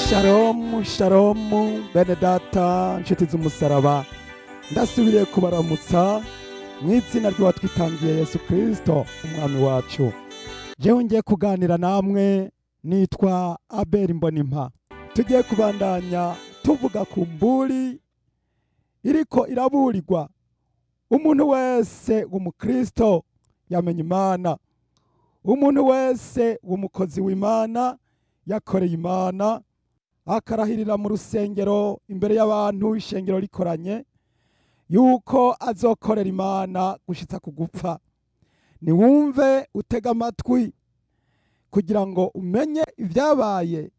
Shalomu, shalomu, bene data, nshuti z'umusaraba, ndasubiriye kubaramutsa mu izina ry'uwatwitangiye Yesu Kristo umwami wacu. Jewe ngiye kuganira namwe nitwa Abel Mbonimpa. Tugiye kubandanya tuvuga ku mburi iriko iraburirwa umuntu wese w'umukristo yamenye Imana, umuntu wese w'umukozi w'Imana yakoreye Imana, akarahirira mu rusengero imbere y'abantu, ishengero rikoranye, yuko azokorera Imana gushitsa ku gupfa. Niwumve, utega amatwi kugira ngo umenye ibyabaye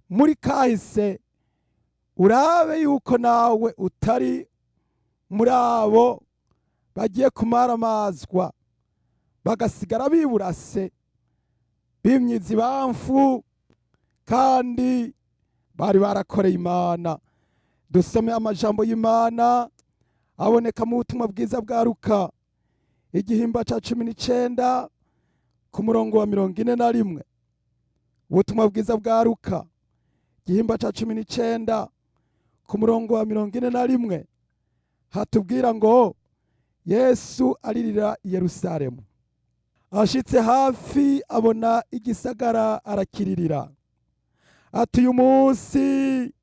muri kahise, urabe yuko nawe utari muri abo bagiye kumaramazwa, bagasigara biburase, bimyiza ibamfu, kandi bari barakoreye Imana. Dusome amajambo y'Imana aboneka mu butumwa bwiza bwa Luka, igihimba ca 19, ku murongo wa 41. Ubutumwa bwiza bwa Luka, igihimba ca 19, ku murongo wa 41, hatubwira ngo: Yesu aririra i Yerusalemu. Ashitse hafi abona igisagara, arakiririra, ati: "Uyu munsi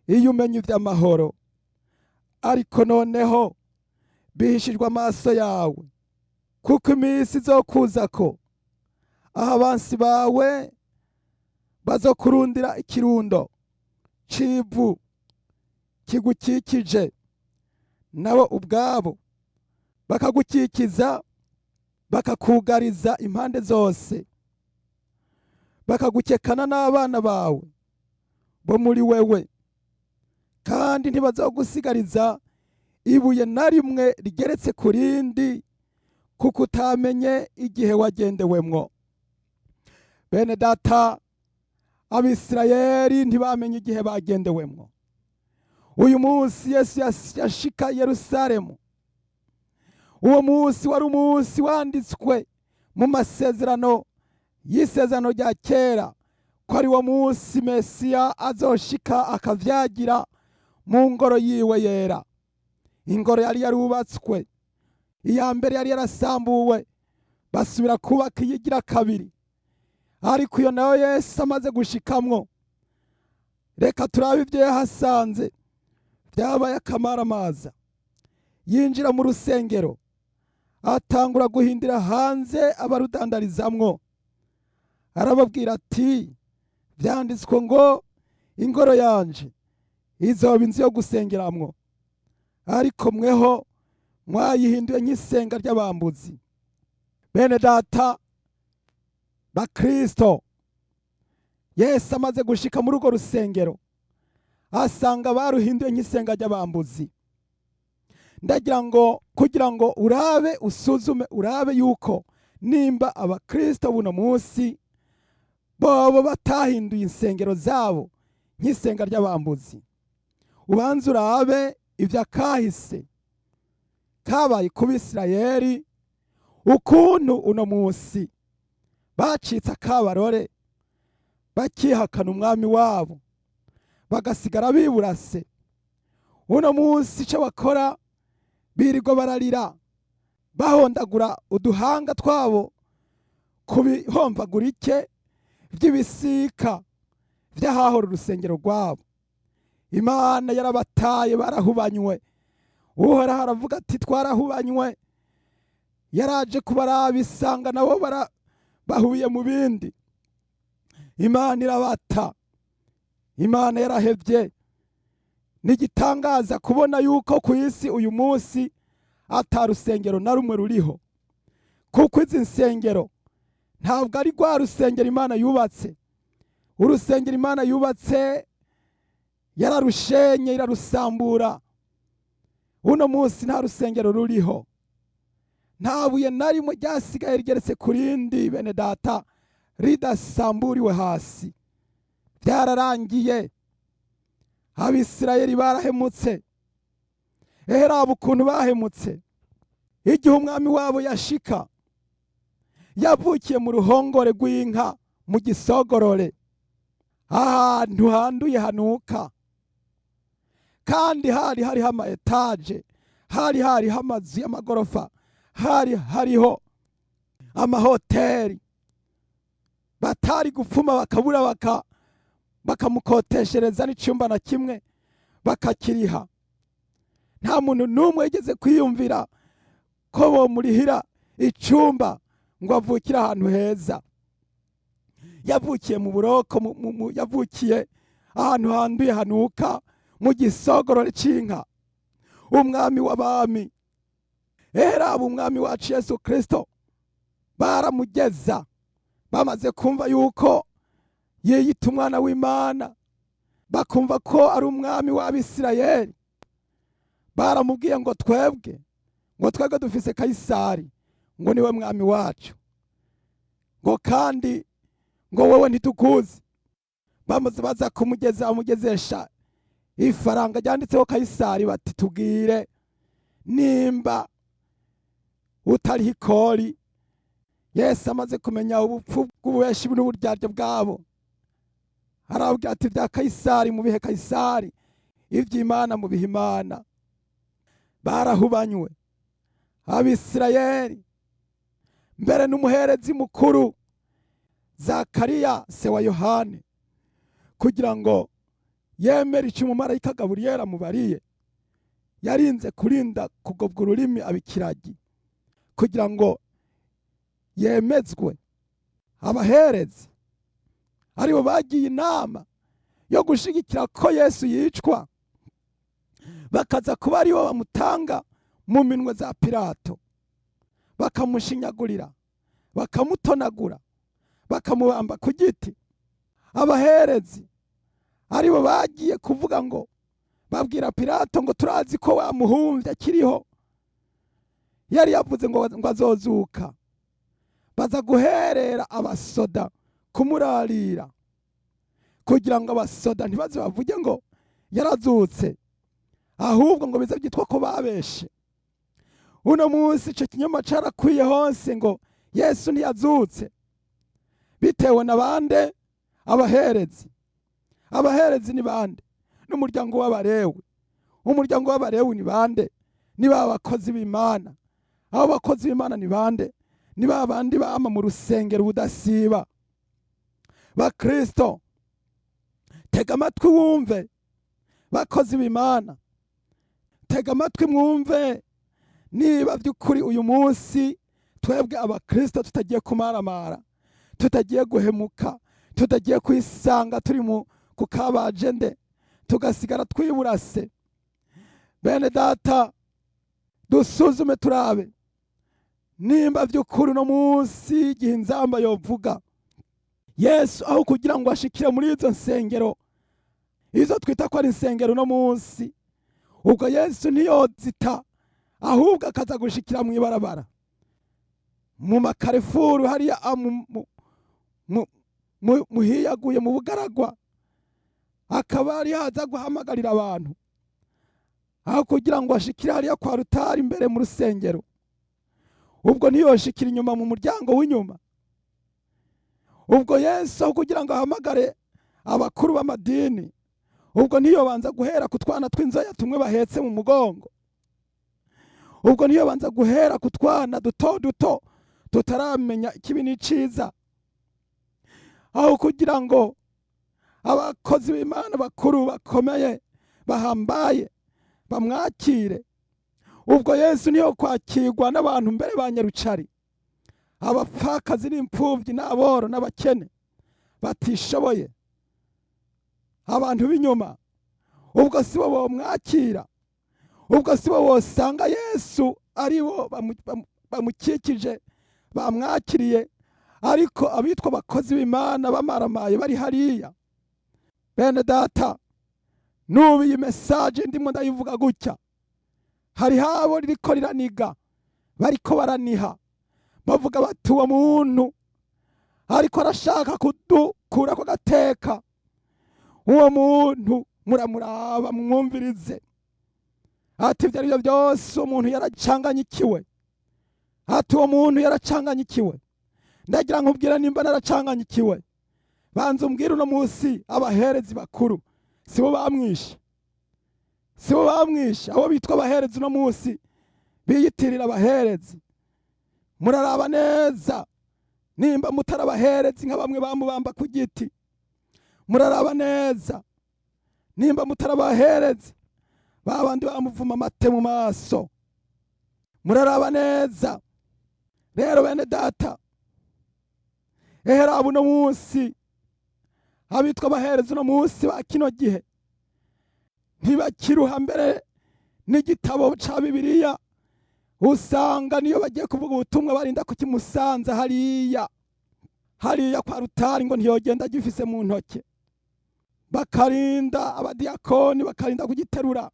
iyo umenya iby'amahoro! Ariko noneho bihishijwe amaso yawe. Kuko iminsi izokuza ko aho abansi bawe bazokurundira ikirundo c'ivu kigukikije, nabo ubwabo bakagukikiza, bakakugariza impande zose, bakagukekana n'abana bawe bo muri wewe, kandi ntibazogusigariza ibuye na rimwe rigeretse ku rindi, kuko utamenye igihe wagendewemwo." Bene data, Abisirayeli ntibamenye igihe bagendewemwo. Uyu munsi Yesu yashika Yerusalemu, uwo munsi wari umunsi wanditswe mu masezerano y'isezerano rya kera, ko ari wo munsi Mesiya azoshika akavyagira mu ngoro yiwe yera. Ingoro yari yarubatswe, iya mbere yari yarasambuwe, basubira kubaka iyigira kabiri, ariko iyo nayo Yesu amaze gushikamwo, reka turabe ibyo yahasanze. Byabaye akamaramaza. Yinjira mu rusengero, atangura guhindira hanze abarudandarizamwo, arababwira ati: "Byanditswe ngo ingoro yanje izoba inzu yo gusengeramwo, ariko mweho mwayihinduye nk'isenga ry'abambuzi." Bene data bakristo, Yesu amaze gushika muri urwo rusengero, asanga baruhinduye nk'isenga ry'abambuzi. Ndagira ngo, kugira ngo urabe, usuzume, urabe yuko nimba abakristo buno munsi bobo batahinduye insengero zabo nk'isenga ry'abambuzi, ubanze urabe ibyo akahise kabaye ku Bisirayeli, ukuntu uno munsi bacitse akabarore, bakihakana umwami wabo, bagasigara biburase. Uno munsi icyo bakora, birirwa bararira, bahondagura uduhanga twabo ku bihomvagurike by'ibisika by'ahahora urusengero rwabo. Imana yarabataye, barahubanywe. Uhoraho aravuga ati: "Twarahubanywe." Yaraje kubaraba, isanga nabo bahuye mu bindi. Imana irabata, Imana yarahevye. N'igitangaza kubona yuko ku isi uyu munsi ata rusengero na rumwe ruriho, kuko izi nsengero ntabwo ari rwa rusengero Imana yubatse. Urusengero Imana yubatse yararushenye, irarusambura. Uno munsi nta rusengero ruriho, nta buye na rimwe ryasigaye rigeretse ku rindi, bene data, ridasamburiwe hasi. Byararangiye. Abisirayeli barahemutse. Eheraba ukuntu bahemutse. Igihe umwami wabo yashika, yavukiye mu ruhongore rw'inka, mu gisogorore. Ahantu handuye hanuka, kandi hari hariho ama étages, hari hariho amazu y'amagorofa, hari hariho amahoteli. Batari gupfuma bakabura bakamukoteshereza n'icyumba na kimwe bakakiriha. Nta muntu n'umwe yigeze kwiyumvira ko bomurihira icyumba ngo avukire ahantu heza. Yavukiye mu buroko, yavukiye ahantu handuye hanuka, mu gisogorore c'inka. Umwami w'abami, eraba umwami wacu Yesu Kristo, baramugeza bamaze kumva yuko yiyita umwana w'Imana, bakumva ko ari umwami w'Abisirayeli. Baramubwiye ngo twebwe, ngo twebwe dufise Kayisari, ngo niwe mwami wacu, ngo kandi ngo wowe ntitukuzi. Bamaze baza kumugeza, bamugezesha ifaranga ryanditseho Kayisari, bati: "Tubwire nimba utariho ikori." Yesu amaze kumenya ubupfu bw'ububeshi n'uburyarya bwabo, arababwira ati: "Bya Kayisari mubihe Kayisari, iby'Imana mubihe Imana." Barahubanywe Abisirayeli, mbere n'umuherezi mukuru Zakariya, se wa Yohani, kugira ngo yemere icyo umumarayika Gaburiyeli amubariye, yarinze kurinda kugobwa ururimi abikiragi kugira ngo yemezwe. Abaherezi aribo bagiye inama yo gushigikira ko Yesu yicwa, bakaza kuba aribo bamutanga mu minwe za Pilato, bakamushinyagurira, bakamutonagura, bakamubamba ku giti. Abaherezi aribo bagiye kuvuga ngo babwira Pilato ngo: "Turazi ko wamuhumvye akiriho, yari yavuze ngo azozuka." Baza guherera abasoda kumurarira kugira ngo abasoda ntibaze bavuge ngo yarazutse, ahubwo ngo bize byitwa ko babeshe. Uno munsi ico kinyoma carakwiye hose ngo Yesu ntiyazutse. Bitewe na bande? Abaherezi. Abaherezi ni bande? N'umuryango w'Abarewi. Umuryango w'Abarewi ni bande? Ni ba bakozi b'Imana. Abo bakozi b'Imana ni bande? Ni ba bandi bama mu rusengero ubudasiba. Bakristo, tega amatwi wumve. Bakozi b'Imana, tega amatwi mwumve. Niba by'ukuri uyu munsi twebwe Abakristo tutagiye kumaramara, tutagiye guhemuka, tutagiye kwisanga turi mu ku kabajende, tugasigara twiburase, bene data, dusuzume turabe nimba by'ukuri uno munsi igihe inzamba yovuga, Yesu aho kugira ngo ashikire muri izo nsengero, izo twita ko ari insengero uno munsi, ubwo Yesu ntiyozita, ahubwo akaza gushikira mu ibarabara, mu makarefuru hariya, muhiyaguye mu bugaragwa, akaba ari haza guhamagarira abantu, aho kugira ngo ashikire hariya kwa rutari imbere mu rusengero? Ubwo ntiyoshikira inyuma mu muryango w'inyuma? Ubwo Yesu aho kugira ngo ahamagare abakuru b'amadini, ubwo ntiyobanza guhera ku twana tw'inzoya tumwe bahetse mu mugongo? Ubwo ntiyobanza guhera ku twana duto duto tutaramenya ikibi n'iciza, aho kugira ngo abakozi b'Imana bakuru bakomeye bahambaye bamwakire? Ubwo Yesu niyo kwakirwa n'abantu mbere ba nyarucari, abapfakazi n'imfubyi n'aboro n'abakene batishoboye, abantu b'inyuma? Ubwo si bo bomwakira? Ubwo si bo bosanga Yesu ari bo bamukikije bamwakiriye, ariko abitwa abakozi b'Imana bamaramaye bari hariya? Bene data, n'ubu iyi message ndimo ndayivuga gutya, hari habo ririko riraniga, bariko baraniha, bavuga bati: "Uwo muntu ariko arashaka kudukura ko gateka, uwo muntu muramuraba mwumvirize." Ati: "Ibyo ari byo byose umuntu yaracanganyikiwe." Ati: "Uwo muntu yaracanganyikiwe." Ndagira nkubwira, nimba naracanganyikiwe. Banza umbwire, uno munsi abaherezi bakuru sibo bamwishe? Sibo bamwishe? Abo bitwa abaherezi uno munsi, biyitirira abaherezi, muraraba neza nimba mutari abaherezi nka bamwe bamubamba ku giti. Muraraba neza nimba mutari abaherezi babandi bamuvuma amate mu maso. Muraraba neza rero, bene data. Eheraba uno munsi abitwa abaherezi uno munsi ba kino gihe ntibakiruha mbere n'igitabo ca Bibiliya. Usanga niyo bagiye kuvuga ubutumwa barinda kukimusanza hariya hariya kwa rutari, ngo ntiyogenda agifise mu ntoke. Bakarinda abadiyakoni bakarinda kugiterura,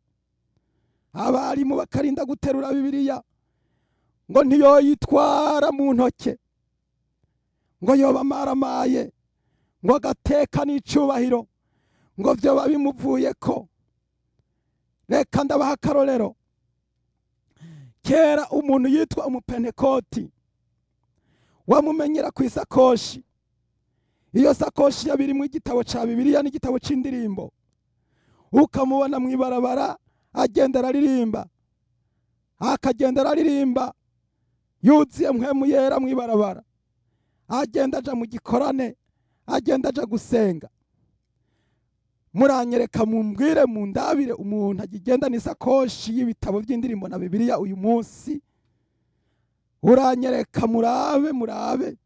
abarimu bakarinda guterura Bibiliya, ngo ntiyoyitwara mu ntoke, ngo yoba amaramaye, ngo agateka n'icubahiro ngo vyoba bimuvuyeko. Reka ndabaha akarorero. Kera umuntu yitwa umupentekoti wamumenyera ku isakoshi. Iyo sakoshi yabirimo igitabo ca Bibiliya n'igitabo c'indirimbo, ukamubona mu ibarabara agenda araririmba, akagenda araririmba yuzuye Mpwemu Yera mu ibarabara, agenda aja mu gikorane, agenda aja gusenga. Muranyereka, mumbwire, mundabire umuntu agigenda n'isakoshi y'ibitabo by'indirimbo na Bibiliya uyu munsi. Uranyereka, murabe, murabe.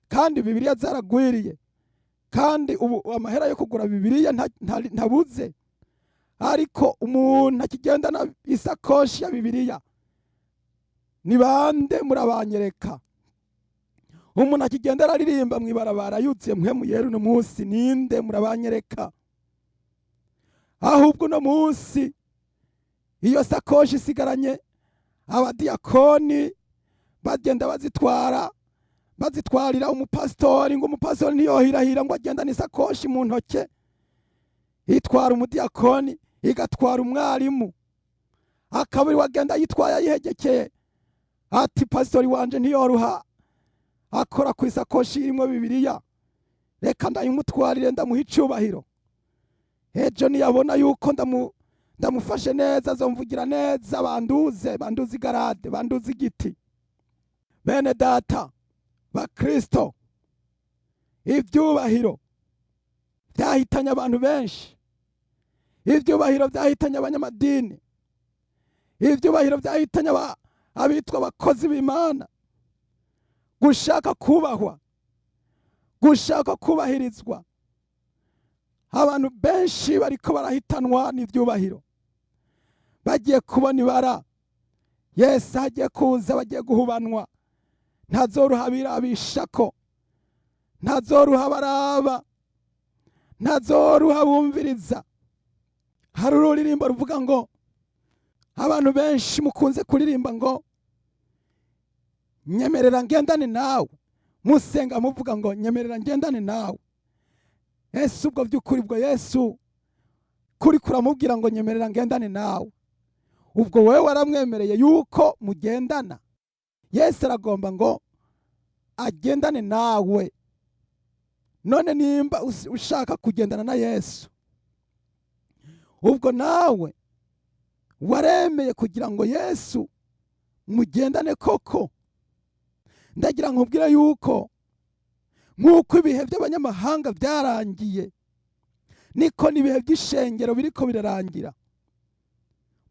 Kandi Bibiliya zaragwiriye, kandi ubu amahera yo kugura Bibiliya ntabuze, ariko umuntu akigenda na isakoshi ya Bibiliya ni bande? Murabanyereka. Umuntu akigenda araririmba mu ibarabara yuzuye Mpwemu Yera uno munsi ninde? Murabanyereka. Ahubwo uno munsi iyo sakoshi isigaranye abadiyakoni, bagenda bazitwara, bazitwarira umupasitori, ngo umupasitori ntiyohirahira ngo agenda n'isakoshi mu ntoke. Itwara umudiyakoni, igatwara umwarimu, akaba ari wagenda yitwaye ayihegekeye, ati: "Pasitori wanje ntiyoroha akora ku isakoshi irimo Bibiliya, reka ndayimutwarire, ndamuha icubahiro. Ejo niyabona yuko ndamufashe neza, azomvugira neza, banduze, banduze igarade, banduze igiti." Bene data bakristo, ibyubahiro byahitanye abantu benshi, ibyubahiro byahitanye abanyamadini, ibyubahiro byahitanye abitwa abakozi b'Imana. Gushaka kubahwa, gushaka kubahirizwa, abantu benshi bariko barahitanwa n'ibyubahiro. Bagiye kubona ibara Yesu agiye kuza, bagiye guhubanwa. Ntazoroha birabishako, ntazoroha baraba, ntazoroha bumviriza. Hari ururirimbo ruvuga ngo, abantu benshi mukunze kuririmba, ngo: "Nyemerera ngendane nawe." Musenga muvuga ngo: "Nyemerera ngendane nawe." Yesu, ubwo by'ukuri, ubwo Yesu kuri kuramubwira ngo: "Nyemerera ngendane nawe," ubwo wowe waramwemereye yuko mugendana? Yesu aragomba ngo agendane nawe. None nimba ushaka kugendana na Yesu, ubwo nawe waremeye kugira ngo Yesu mugendane koko? Ndagira nkubwire yuko nk'uko ibihe by'abanyamahanga byarangiye, niko n'ibihe by'ishengero biriko birarangira.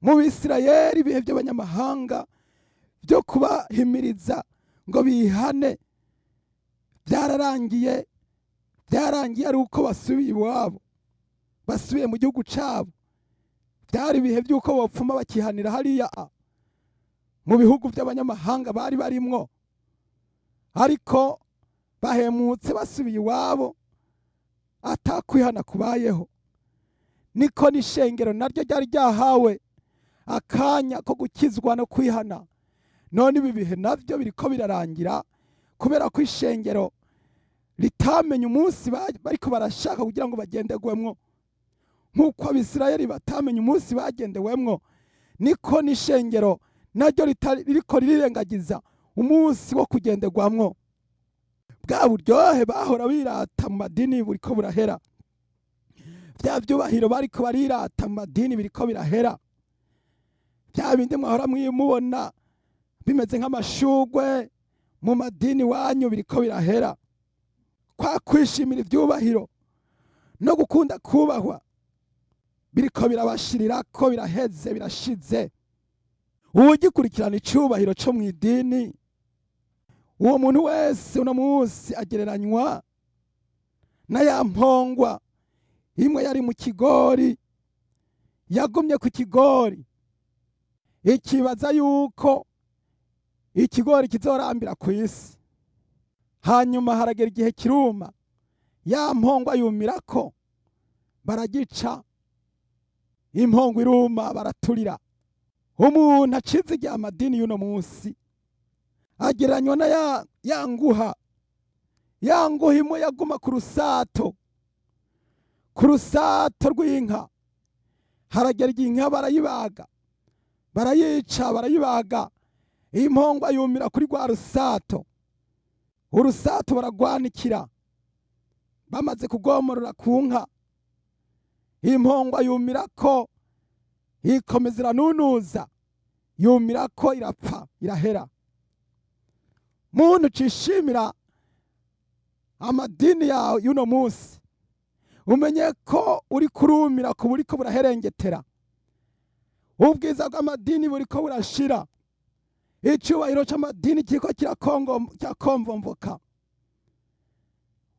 Mu Bisirayeli, ibihe by'abanyamahanga byo kubahimiriza ngo bihane byararangiye. Byarangiye ari uko basubiye iwabo, basubiye mu gihugu cyabo. Byari ibihe by'uko bapfuma bakihanira hariya mu bihugu by'abanyamahanga bari barimwo, ariko bahemutse basubiye iwabo atakwihana kubayeho. Niko n'ishengero naryo ryari ryahawe akanya ko gukizwa no kwihana. None ibi bihe nabyo biriko birarangira, kubera ko ishengero ritamenya umunsi bariko barashaka kugira ngo bagendegwemwo. Nk'uko Abisirayeli batamenya umunsi bagendewemwo, niko n'ishengero naryo ririko ririrengagiza umunsi wo kugendegwamwo. Bwa buryohe bahora birata mu madini buriko burahera. Bya byubahiro bariko barirata mu madini biriko birahera. Bya bindi mwahora mwimubona bimeze nk'amashugwe mu madini wanyu biriko birahera. Kwa kwishimira ibyubahiro no gukunda kubahwa biriko birabashirira ko biraheze, birashize. Ugikurikirana icyubahiro cyo mu idini, uwo muntu wese uno munsi agereranywa na ya mpongwa imwe yari mu kigori, yagumye ku kigori ikibaza yuko ikigori kizorambira ku isi. Hanyuma haragera igihe kiruma, ya mpongwa yumirako, baragica, impongwa iruma, baraturira. Umuntu acize igihe amadini y'uno munsi agereranywa na ya nguha, ya nguha imwe yaguma ku rusato, ku rusato rw'inka. Haragera igihe inka barayibaga, barayica, barayibaga, impongwa yumira kuri rwa rusato. Urusato baragwanikira, bamaze kugomorora ku nka, impongwa yumira ko ikomeza iranunuza, yumira ko irapfa, irahera. Muntu ucishimira amadini yawe y'uno munsi, umenye ko uri kurumira ku buriko buraherengetera. Ubwiza bw'amadini buriko burashira, icyubahiro cy'amadini kiriko kirakomvomvoka.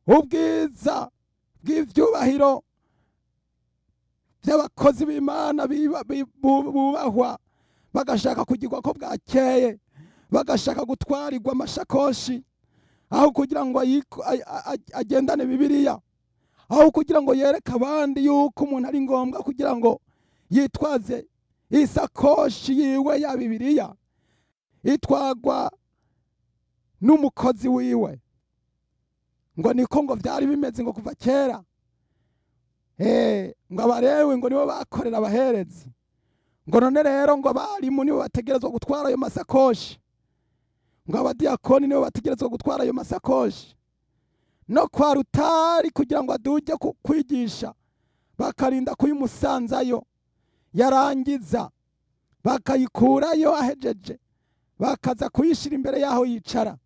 Ubwiza bw'ivyubahiro by'abakozi b'Imana bubahwa, bagashaka kugirwa ko bwakeye, bagashaka gutwarirwa amashakoshi aho kugira ngo agendane Bibiliya, aho kugira ngo yereke abandi yuko umuntu ari ngombwa kugira ngo yitwaze isakoshi yiwe ya Bibiliya, itwagwa n'umukozi wiwe. Ngo niko ngo vyari bimeze ngo kuva kera. Ngo abarewe ngo nibo bakorera abaherezi, ngo none rero ngo abarimu nibo bategerezwa gutwara ayo masakoshi, ngo abadiyakoni nibo bategerezwa gutwara ayo masakoshi. No kwa rutari kugira ngo aduje kwigisha, bakarinda kuyimusanzayo, yarangiza bakayikurayo ahejeje, bakaza kuyishira imbere yaho yicara.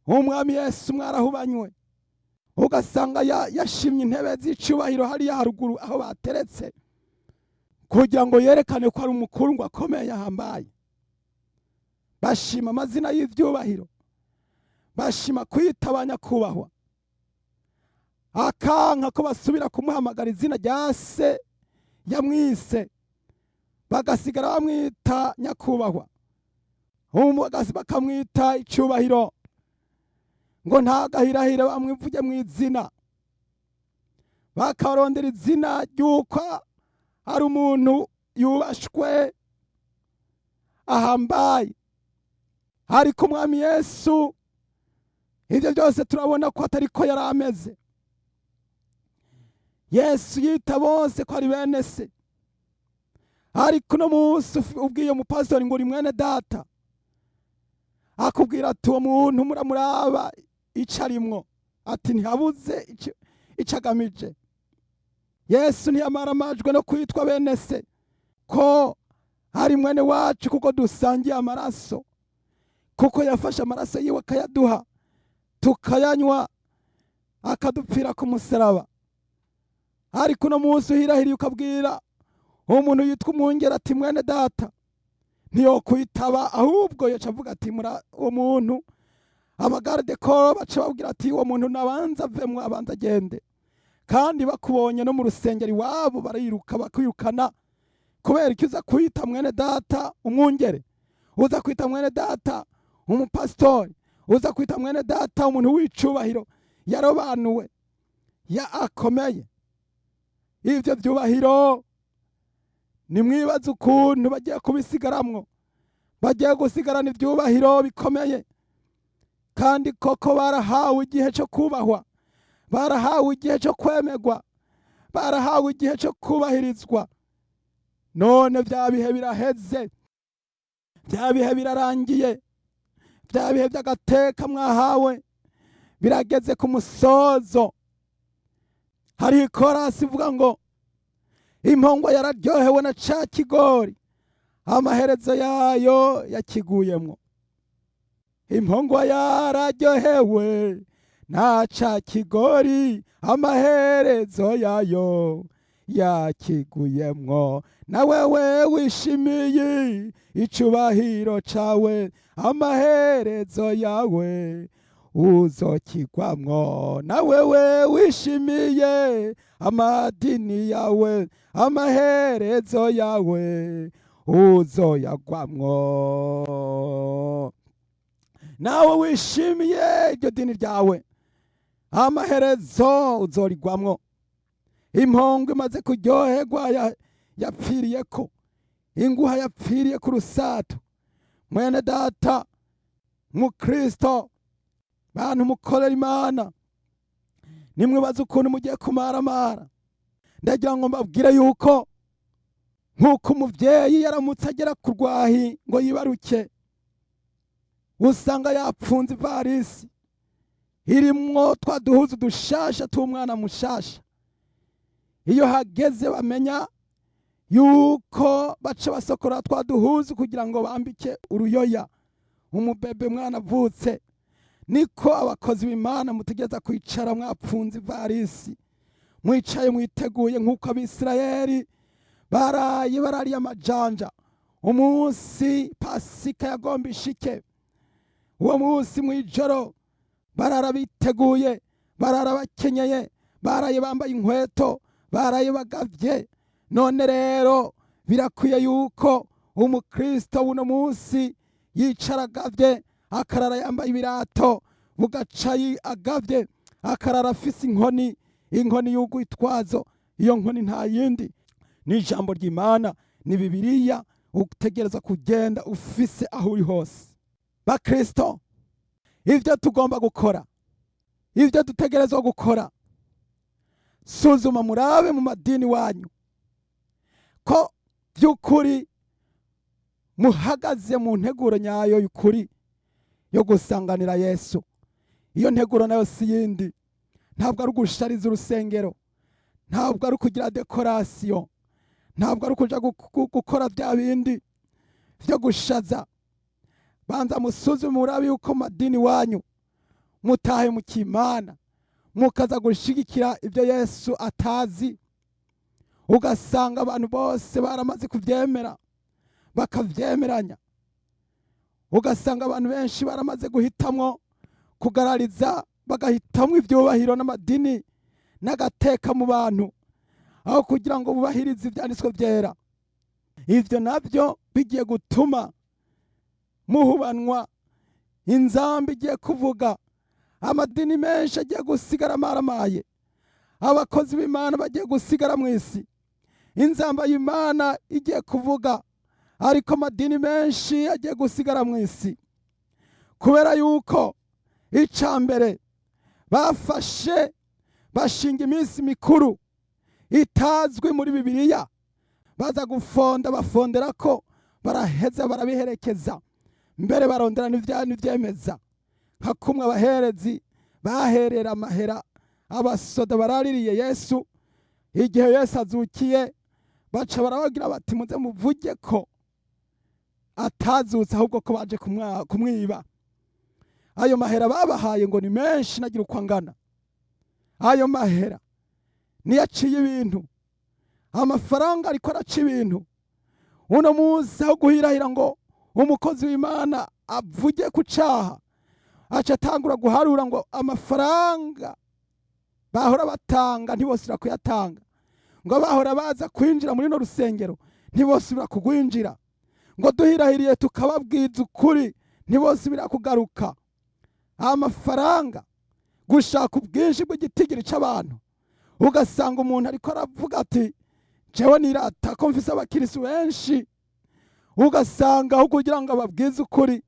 Umwami Yesu mwarahubanywe, ugasanga yashimye intebe z'icubahiro hariya haruguru aho bateretse, kugira ngo yerekane ko ari umukuru ngo akomeye ahambaye. Bashima amazina y'ivyubahiro, bashima kwita abanyakubahwa, akanka ko basubira kumuhamagara izina rya se yamwise, bagasigara bamwita nyakubahwa, bakamwita icubahiro, ngo ntagahirahire bamwivuge mu izina. Bakarondera izina ry'uko ari umuntu yubashwe ahambaye. Ariko Umwami Yesu ibyo byose turabona ko atari ko yari ameze. Yesu yita bose ko ari bene se. Ariko uno munsi ubwiye umupasitori ngo uri mwene data, akubwira ati uwo muntu muramuraba ico arimwo, ati ntihabuze ico agamije. Yesu ntiyamaramajwe no kwitwa bene se, ko ari mwene wacu kuko dusangiye amaraso, kuko yafashe amaraso yiwe akayaduha tukayanywa, akadupfira ku musaraba. Ariko uno munsi uhirahiriye ukabwira umuntu yitwa umwungere ati mwene data, ntiyokwitaba, ahubwo yoca avuga ati uwo muntu. Abagarde koro baca babwira ati uwo muntu nabanza avemwo, abanza agende. Kandi bakubonye no mu rusengero iwabo bariruka bakwirukana, kubera icyo uza kwita mwene data umwungere, uza kwita mwene data umupasitori, uza kwita mwene data umuntu w'icubahiro yarobanuwe ya akomeye. Ivyo vyubahiro nimwibaze ukuntu bagiye kubisigaramwo, bagiye gusigarana ivyubahiro bikomeye. Kandi koko barahawe igihe cyo kubahwa, barahawe igihe cyo kwemerwa, barahawe igihe cyo kubahirizwa. None vya bihe biraheze, vya bihe birarangiye, vya bihe by'agateka mwahawe Birageze ku musozo. Hari ikorasi ivuga ngo impongwa yararyohewe na ca kigori, amaherezo yayo yakiguyemwo. Impongwa yararyohewe na ca kigori, amaherezo yayo yakiguyemwo. Na wewe wishimiye icubahiro cawe, amaherezo yawe uzokigwamwo. Na wewe wishimiye amadini yawe, amaherezo yawe uzoyagwamwo. Nawe wishimiye iryo dini ryawe, amaherezo uzorigwamwo. Impongo imaze kuryoherwa yapfiriye ko inguha, yapfiriye ku rusato. Mwene data mukristo, bantu mukorera Imana, nimwibaze ukuntu mugiye kumaramara. Ndagira ngo mbabwire yuko nk'uko umuvyeyi yaramutse agera ku rwahi ngo yibaruke, usanga yapfunze ivarisi irimwo twa duhuzu dushasha tw'umwana mushasha. Iyo hageze bamenya yuko baca basokora twa duhuzu kugira ngo bambike uruyoya umubebe mwana avutse. Niko abakozi b'Imana mutegereza kwicara mwapfunze ivarisi, mwicaye mwiteguye, nk'uko Abisirayeli baraye barariye amajanja umunsi Pasika yagomba ishike. Uwo munsi mw'ijoro barara biteguye, barara bakenyeye, baraye bambaye inkweto, baraye bagavye. None rero birakwiye yuko umukristo w'uno munsi yicara agavye, akarara yambaye ibirato, bugaca agavye, akarara afise inkoni, inkoni y'urwitwazo. Iyo nkoni nta yindi, ni ijambo ry'Imana, ni Bibiliya utegereza kugenda ufise aho uri hose. Bakristo, ibyo tugomba gukora, ibyo dutegerezwa gukora, suzuma murabe mu madini wanyu ko by'ukuri muhagaze mu nteguro nyayo y'ukuri yo gusanganira Yesu. Iyo nteguro nayo si yindi, ntabwo ari ugushariza urusengero, ntabwo ari ukugira décoration, ntabwo ari ukuja gukora bya bindi byo gushaza. Banza musuzume murabe yuko madini wanyu mutahe mu kimana, mukaza gushigikira ibyo Yesu atazi, ugasanga abantu bose baramaze kubyemera, bakavyemeranya, ugasanga abantu benshi baramaze guhitamwo kugarariza, bagahitamwo ivyubahiro n'amadini n'agateka mu bantu aho kugira ngo bubahirize ivyanditswe vyera. Ivyo navyo bigiye gutuma muhubanwa. Inzamba igiye kuvuga, amadini menshi agiye gusigara amaramaye, abakozi b'Imana bagiye gusigara mu isi. Inzamba y'Imana igiye kuvuga, ariko amadini menshi agiye gusigara mu isi, kubera yuko icya mbere bafashe bashinga iminsi mikuru itazwi muri Bibiliya, baza gufonda, bafondera ko baraheza barabiherekeza, mbere barondera n'ivyemeza, nka kumwe abaherezi baherera amahera abasoda baraririye Yesu. Igihe Yesu azukiye, baca barababwira bati: "Muze muvuge ko atazutse, ahubwo ko baje kumwiba." Ayo mahera babahaye ngo ni menshi, nagira uko angana. Ayo mahera niyo aciye ibintu. Amafaranga ariko araca ibintu uno munsi. Aho guhirahira ngo umukozi w'Imana avuge ku caha, aca atangura guharura ngo amafaranga bahora batanga ntibosubira kuyatanga, ngo bahora baza kwinjira muri no rusengero ntibosubira kugwinjira, ngo duhirahiriye tukababwiza ukuri ntibosubira kugaruka. Amafaranga, gushaka ubwinshi bw'igitigiri c'abantu, ugasanga umuntu ariko aravuga ati: "Jewe nirata ko mfise abakirisu benshi." Ugasanga aho kugira ngo ababwize ukuri,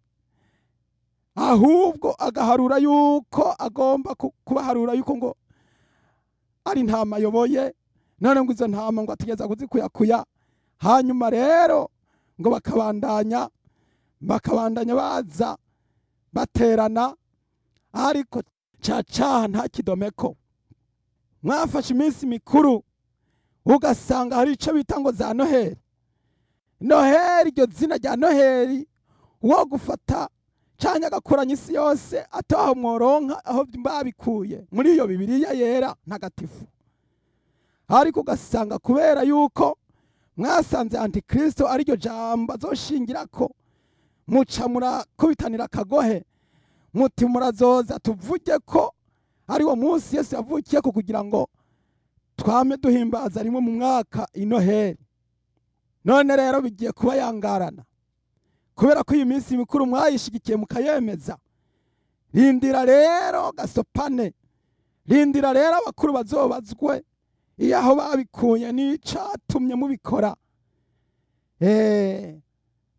ahubwo agaharura yuko agomba kubaharura yuko ngo ari intama ayoboye, none ngo izo ntama ngo ategereza kuzikuyakuya. Hanyuma rero ngo bakabandanya baza baterana, ariko Ca caha nta kidomeko. Mwafashe iminsi mikuru, ugasanga hari ico bita ngo za Noheli. Noheli, iryo zina rya Noheli, wo gufata canke agakoranya isi yose, ataho mworonka aho babikuye muri iyo Bibiliya yera ntagatifu. Ariko ugasanga kubera yuko mwasanze Antikristo ariryo jambo azoshingirako, muca murakubitanira akagohe, muti murazoza tuvuge ko ari wo munsi Yesu yavukiyeko, kugira ngo twame duhimbaza rimwe mu mwaka inoheli. None rero bigiye kuba yangarana, kubera ko iyi minsi mikuru mwayishigikiye mukayemeza. Rindira rero gasopane, rindira rero abakuru bazobazwe iyo aho babikuye n'icatumye mubikora.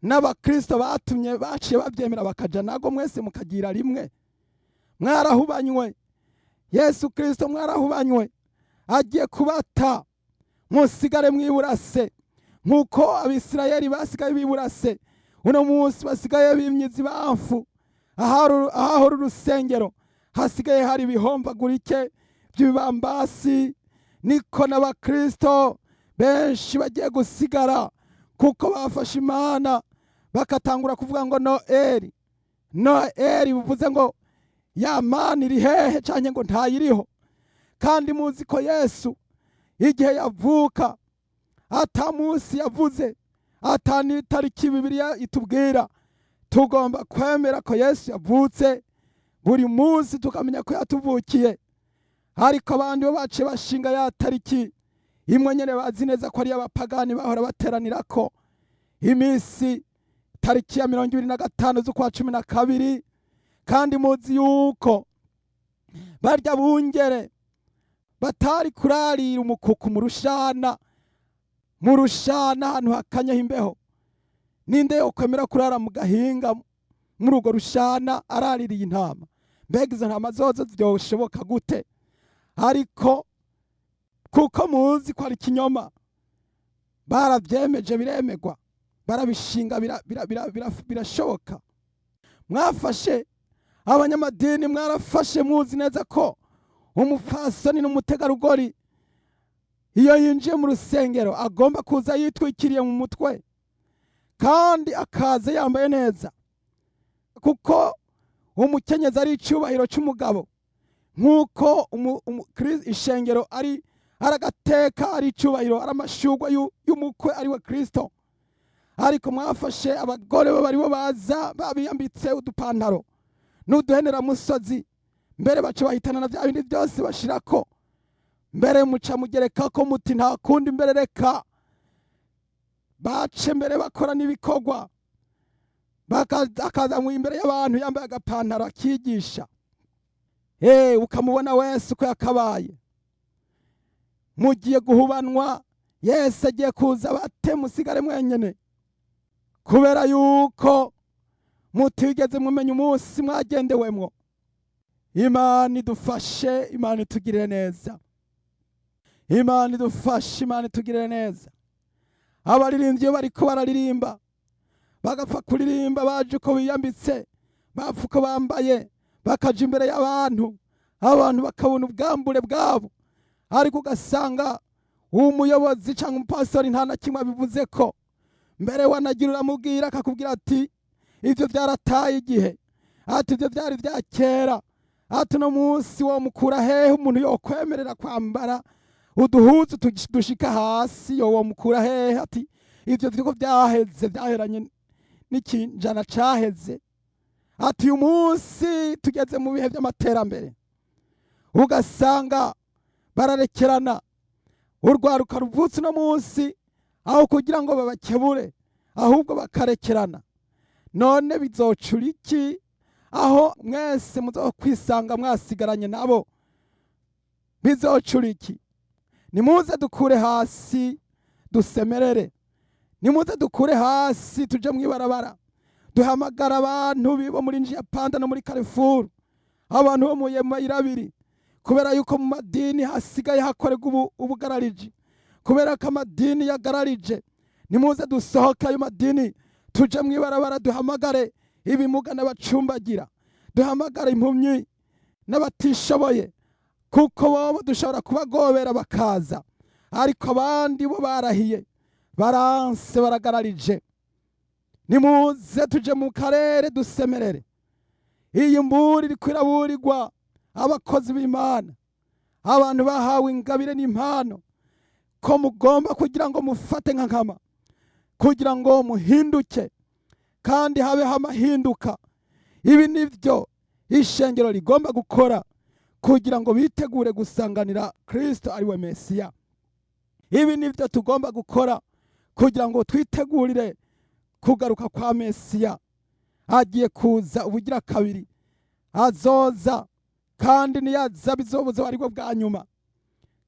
N'abakristo batumye baciye babyemera bakaja nago, mwese mukagira rimwe. Mwarahubanywe, Yesu Kristo mwarahubanywe, agiye kubata musigare mwiburase, nk'uko Abisirayeli basigaye biburase. Uno munsi basigaye bimyiza ibamfu, ahahora urusengero hasigaye hari ibihombagurike by'ibibambasi. Niko n'abakristo benshi bagiye gusigara, kuko bafashe Imana bakatangura kuvuga ngo Noeli, Noeli, bivuze ngo ya Mana iri hehe, canke ngo ntayiriho. Kandi muzi ko Yesu igihe yavuka ata munsi yavuze, ata n'itariki Bibiliya itubwira. Tugomba kwemera ko Yesu yavutse buri munsi, tukamenya ko yatuvukiye. Ariko abandi bo baciye bashinga ya tariki imwe nyene bazi neza ko ari abapagani bahora bateranirako iminsi, tariki ya 25 z'ukwa 12. Kandi muzi yuko barya bungere batari kurarira umukuku mu rushana, mu rushana ahantu hakanyeho imbeho. Ninde yokwemera kurara mu gahinga muri urwo rushana araririye intama? Mbega izo ntama zozo vyoshoboka gute? Ariko kuko muzi ko ari ikinyoma, baravyemeje, biremegwa, barabishinga, birashoboka. Mwafashe abanyamadini, mwarafashe muzi neza ko umupfasoni n'umutegarugori iyo yinjiye mu rusengero agomba kuza yitwikiriye mu mutwe, kandi akaza yambaye neza, kuko umukenyezi ari icyubahiro cy'umugabo, nk'uko ishengero ari agateka, ari icyubahiro, ari amashurwe y'umukwe ari we Kristo. Ariko mwafashe abagore bo baribo baza babiyambitse udupantaro n'uduheneramusozi, mbere baca bahitana na bya bindi byose bashirako, mbere muca mugereka ko muti nta kundi, mbere reka bace mbere bakora n'ibikorwa, akaza mu imbere y'abantu yambaye agapantaro akigisha, ukamubona wese uko yakabaye. Mugiye guhubanwa, Yesu agiye kuza bate musigare mwenyene, kubera yuko mutigeze mumenya umunsi mwagendewemwo. Imana idufashe, Imana itugirire neza. Imana idufashe, Imana itugirire neza. Abaririmbyi iyo bariko bararirimba, bagapfa kuririmba baje uko biyambitse, bapfa uko bambaye, bakaja imbere y'abantu, abantu bakabona ubwambure bwabo. Ariko ugasanga uwo muyobozi cyangwa umupastori nta na kimwe abivuze ko. Mbere wanagira uramubwira, akakubwira ati ibyo byarataye igihe, ati ibyo byari bya kera, ati uno munsi wo mukura hehe umuntu yokwemerera kwambara uduhuzu dushika hasi? Yo mukura hehe? Ati ibyo vyuko byaheze, byaheranye n'ikinjana caheze, ati uyu munsi tugeze mu bihe by'amaterambere. Ugasanga bararekerana urwaruka ruvutse uno munsi, aho kugira ngo babakebure ahubwo bakarekerana. None bizocura iki aho mwese muzokwisanga mwasigaranye nabo? Bizocura iki? Nimuze dukure hasi dusemerere, nimuze dukure hasi tuje mwibarabara, duhamagara abantu bo muri Njia Panda no muri Carrefour, abantu bo mu mayirabiri, kubera yuko mu madini hasigaye hakorerwa ubugarariji, kubera ko amadini yagararije. Nimuze dusohoke ayo madini, tuje mwibarabara, duhamagare ibimuga n'abacumbagira, duhamagare impumyi. N'abatishoboye, kuko bobo dushobora kubagobera bakaza, ariko abandi bo barahiye, baranse, baragararije. Nimuze tuje mu karere dusemerere. Iyi mburi iriko iraburirwa abakozi b'Imana, abantu bahawe ingabire n'impano, ko mugomba kugira ngo mufate nka nkama kugira ngo muhinduke kandi habeho amahinduka. Ibi nivyo ishengero rigomba gukora kugira ngo bitegure gusanganira Kristo ariwe Mesiya. Ibi nivyo tugomba gukora kugira ngo twitegurire kugaruka kwa Mesiya. Agiye kuza ubugira kabiri, azoza, kandi niyaza bizobuza aribwo bwa nyuma.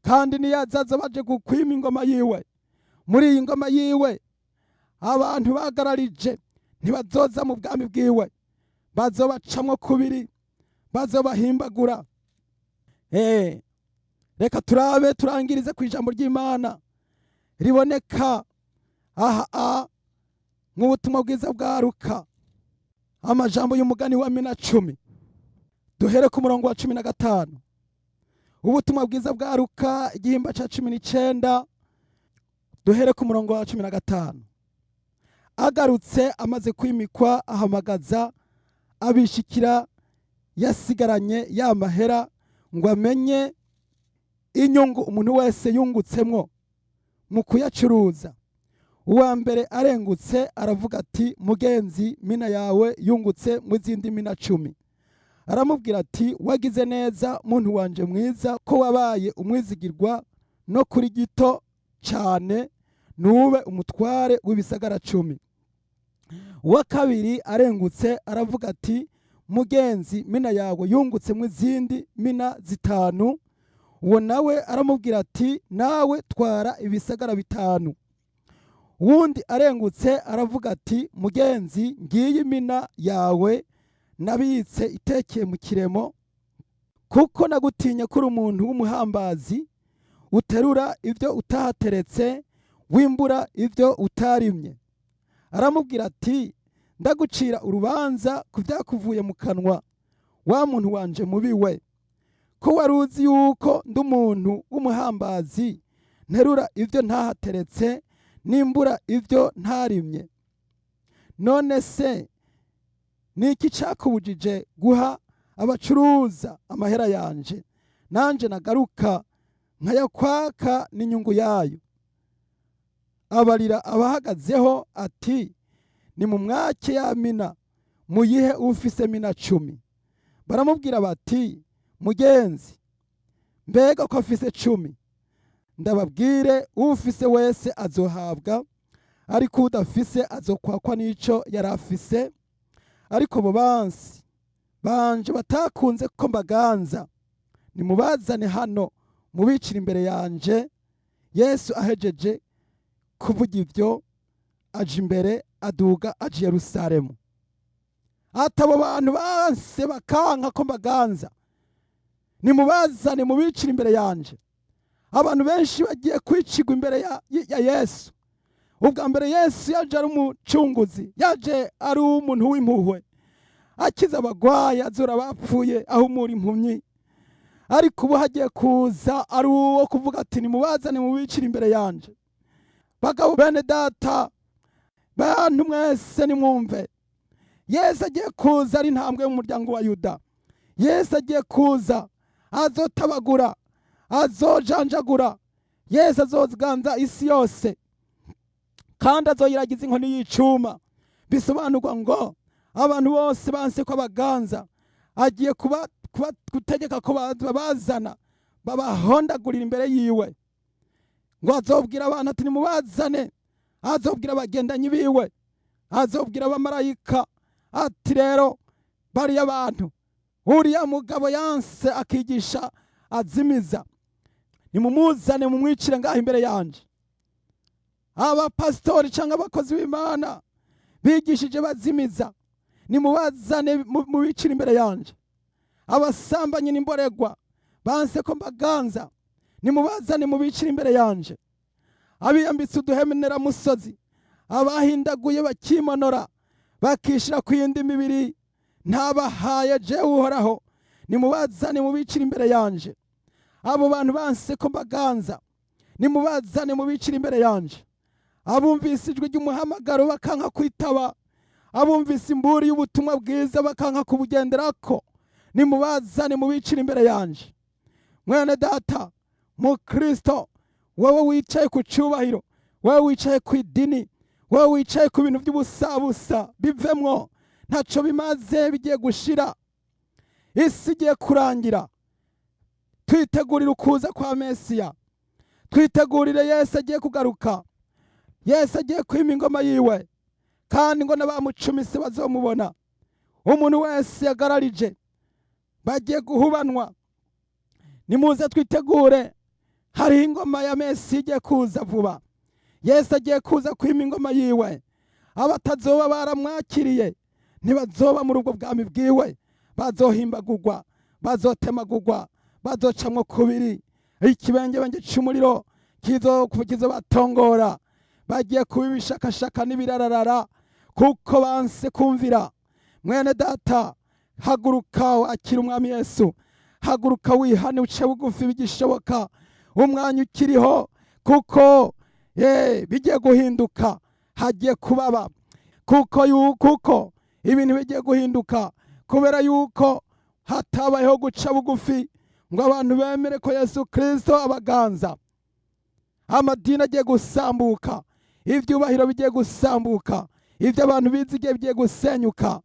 Kandi niyaza azoba aje gukwima ingoma yiwe. Muri iyi ngoma yiwe, abantu bagararije ntibazoza mu bwami bwiwe, bazobacamwo kubiri, bazobahimbagura. Reka turabe, turangirize ku ijambo ry'Imana riboneka aha nk'ubutumwa bwiza bwa Luka, amajambo y'umugani wa mina 10. Duhere ku murongo wa 15. Ubutumwa bwiza bwa Luka, igihimba ca 19, duhere ku murongo wa 15. Agarutse amaze kwimikwa, ahamagaza abishikira yasigaranye ya mahera ngo amenye inyungu umuntu wese yungutsemwo mu kuyacuruza. Uwa mbere arengutse aravuga ati: "Mugenzi, mina yawe yungutse mu zindi mina 10." Aramubwira ati: "Wagize neza, muntu wanje mwiza, ko wabaye umwizigirwa no kuri gito cyane, nube umutware w'ibisagara 10." Uwa kabiri arengutse aravuga ati: "Mugenzi, mina yawe yungutse mu izindi mina 5." Uwo nawe aramubwira ati: "Nawe twara ibisagara 5." Wundi arengutse aravuga ati: "Mugenzi, ngiyi mina yawe nabitse itekeye mu kiremo, kuko nagutinye kuri umuntu w'umuhambazi, uterura ibyo utahateretse, wimbura ibyo utarimye." Aramubwira ati: "Ndagucira urubanza ku byakuvuye mu kanwa, wa muntu wanje mubi we, ko wari uzi yuko ndi umuntu w'umuhambazi, nterura ibyo ntahateretse, nimbura ibyo ntarimye. None se ni iki cakubujije guha abacuruza amahera yanje, nanje nagaruka nkayakwaka n'inyungu yayo?" Abarira abahagazeho ati: "Ni mu mwake ya mina, muyihe ufise mina 10." Baramubwira bati: "Mugenzi, mbega ko afise 10?" Ndababwire, ufise wese azohabwa, ariko udafise azokwakwa n'ico yari afise. Ariko abo bansi banje batakunze ko mbaganza, nimubazane hano, mubicire imbere yanje. Yesu ahejeje kuvuga ibyo, aja imbere, aduga aja i Yerusalemu. Ati: "Abo bantu banse bakanka ko mbaganza, nimubazane mubicire imbere yanje." Abantu benshi bagiye kwicirwa imbere ya Yesu. Ubwa mbere Yesu yaje ari umucunguzi, yaje ari umuntu w'impuhwe, akiza abagwayi, azura abapfuye, ahumura impumyi. Ariko ubu hagiye kuza ari uwo kuvuga ati: "Nimubazane mubicire imbere yanje." Bagabo bene data, bantu mwese, nimwumve. Yesu agiye kuza ari intambwe y'umuryango wa Yuda. Yesu agiye kuza, azotabagura, azojanjagura. Yesu azoganza isi yose kandi azoyiragiza inkoni y'icuma. Bisobanurwa ngo abantu bose banse ko abaganza, agiye kuba gutegeka ko babazana babahondagurira imbere yiwe. Ngo azobwira abantu ati: "Nimubazane." Azobwira abagendanyi biwe, azobwira abamarayika ati: "Rero bariya bantu, uriya mugabo yanse akigisha azimiza, nimumuzane mumwicire ngaho imbere yanje." Abapasitori cyangwa abakozi b'Imana bigishije bazimiza, nimubazane mubicire imbere yanje. Abasambanyi n'imboregwa banse ko mbaganza, nimubazane mubicire imbere yanje. Abiyambitse uduhemeneramusozi, abahindaguye bakimonora, bakishira ku yindi mibiri ntabahaye jewe Uhoraho, Nimubazane mubicire imbere yanje. Abo bantu banse ko mbaganza, nimubazane mubicire imbere yanje. Abumvise ijwi ry'umuhamagaro bakanka kwitaba, abumvise imburi y'ubutumwa bwiza bakanka kubugenderako, nimubazane mubicire imbere yanje. Mwene data mu Kristo, wowe wicaye ku cyubahiro, wowe wicaye ku idini, wowe wicaye ku bintu by'ubusabusa, bivemwo, ntaco bimaze, bigiye gushira. Isi igiye kurangira. Twitegurire ukuza kwa Mesiya, twitegurire Yesu agiye kugaruka. Yesu agiye kwima ingoma yiwe, kandi ngo n'abamucumise bazomubona. Umuntu wese yagararije bagiye guhubanwa. Nimuze twitegure, hariho ingoma ya Mesiya igiye kuza vuba. Yesu agiye kuza kwima ingoma yiwe. Abatazoba baramwakiriye ntibazoba muri ubwo bwami bwiwe, bazohimbagurwa, bazotemagurwa, bazocamwo kubiri. Ikibengebenge c'umuriro kizobatongora. Bagiye kuba ibishakashaka n'ibirararara kuko banse kumvira. Mwene data, haguruka wakira umwami Yesu. Haguruka wihane, uce bugufi bigishoboka, umwanya ukiriho, kuko bigiye guhinduka, hagiye kubaba, kuko ibintu bigiye guhinduka kubera yuko hatabayeho guca bugufi ngo abantu bemere ko Yesu Kristo abaganza. Amadini agiye gusambuka, ibyubahiro bigiye gusambuka, ibyo abantu bizigiye bigiye gusenyuka.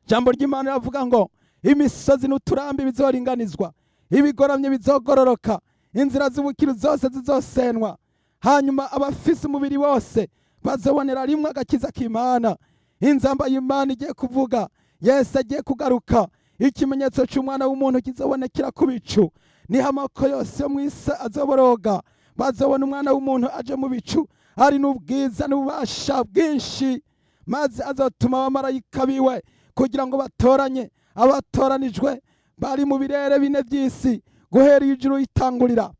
Ijambo ry'Imana riravuga ngo imisozi n'uturambi bizoringanizwa, ibigoramye bizogororoka, inzira z'ubukiro zose zizosenwa, hanyuma abafise umubiri bose bazobonera rimwe agakiza k'Imana. Inzamba y'Imana igiye kuvuga, Yesu agiye kugaruka. Ikimenyetso cy'umwana w'umuntu kizobonekera ku bicu, niho amoko yose yo mu isi azoboroga. Bazobona umwana w'umuntu aje mu bicu, ari n'ubwiza n'ububasha bwinshi, maze azotuma abamarayika biwe kugira ngo batoranye abatoranijwe bari mu birere bine by'isi, guhera ijuru itangurira.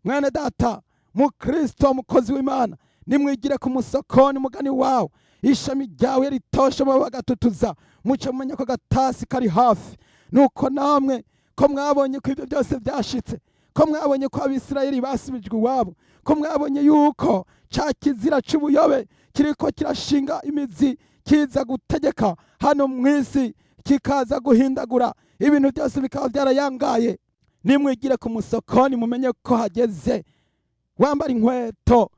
Mwene data mu Kristo, mukozi w'Imana, nimwigire ku musokoni mugani wawe. Ishami ryawe ritoshe bo bagatutuza, muce mumenya ko agatasi kari hafi. Nuko namwe ko mwabonye ko ibyo byose byashitse, ko mwabonye ko Abisirayeli basubijwe iwabo, ko mwabonye yuko ca kizira c'ubuyobe kiriko kirashinga imizi, kiza gutegeka hano mu isi, kikaza guhindagura ibintu byose, bikaba byarayangaye, nimwigire ku musokoni mumenye ko hageze. Wambara inkweto,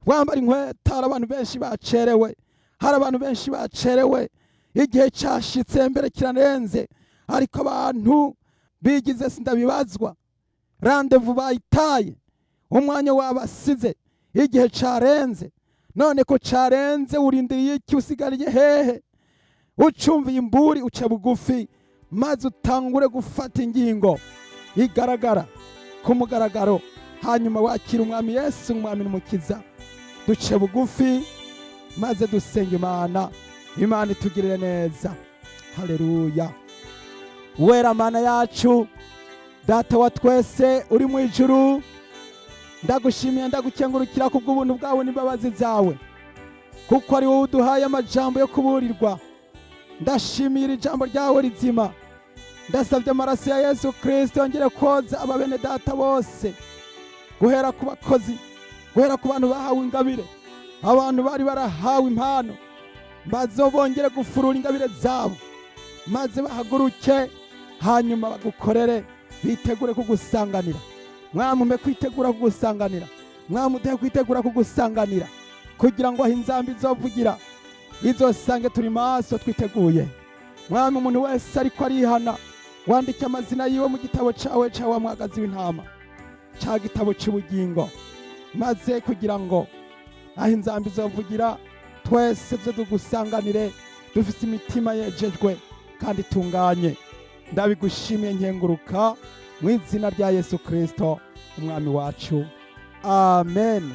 wambara inkweto. Hari abantu benshi bacerewe, hari abantu benshi bacerewe. Igihe cyashitse mbere kirarenze, ariko abantu bigize sindabibazwa. Rendez-vous bayitaye, umwanya wabasize, igihe carenze. None ko carenze, urindiriye iki? Usigariye hehe? Ucumviye imburi, uce bugufi maze utangure gufata ingingo igaragara ku mugaragaro, hanyuma wakira umwami Yesu, umwami n'umukiza. Duce bugufi maze dusenga Imana, Imana itugirire neza. Haleluya. Wera Mana yacu, Data wa twese uri mu ijuru, ndagushimiye, ndagukengurukira kubw'ubuntu bwawe n'imbabazi zawe, kuko ari wowe uduhaye amajambo yo kuburirwa. Ndashimira ijambo ryawe rizima. Ndasabye amaraso ya Yesu Kristo yongere koza aba bene data bose, guhera ku bakozi, guhera ku bantu bahawe ingabire, abantu bari barahawe impano, bazo bongere gufurura ingabire zabo, maze bahaguruke hanyuma bagukorere, bitegure kugusanganira. Mwamume kwitegura kugusanganira, mwamuduhe kwitegura kugusanganira, kugira ngo aho inzamba izovugira izosange turi maso, twiteguye. Mwami, umuntu wese ariko arihana, wandike amazina yiwe mu gitabo cawe ca wa mwagazi w'intama, ca gitabo c'ubugingo, maze kugira ngo aho inzamba izovugira twese tuze tugusanganire dufise imitima yejejwe kandi itunganye. Ndabigushimiye, nkenguruka mu izina rya Yesu Kristo umwami wacu, amen.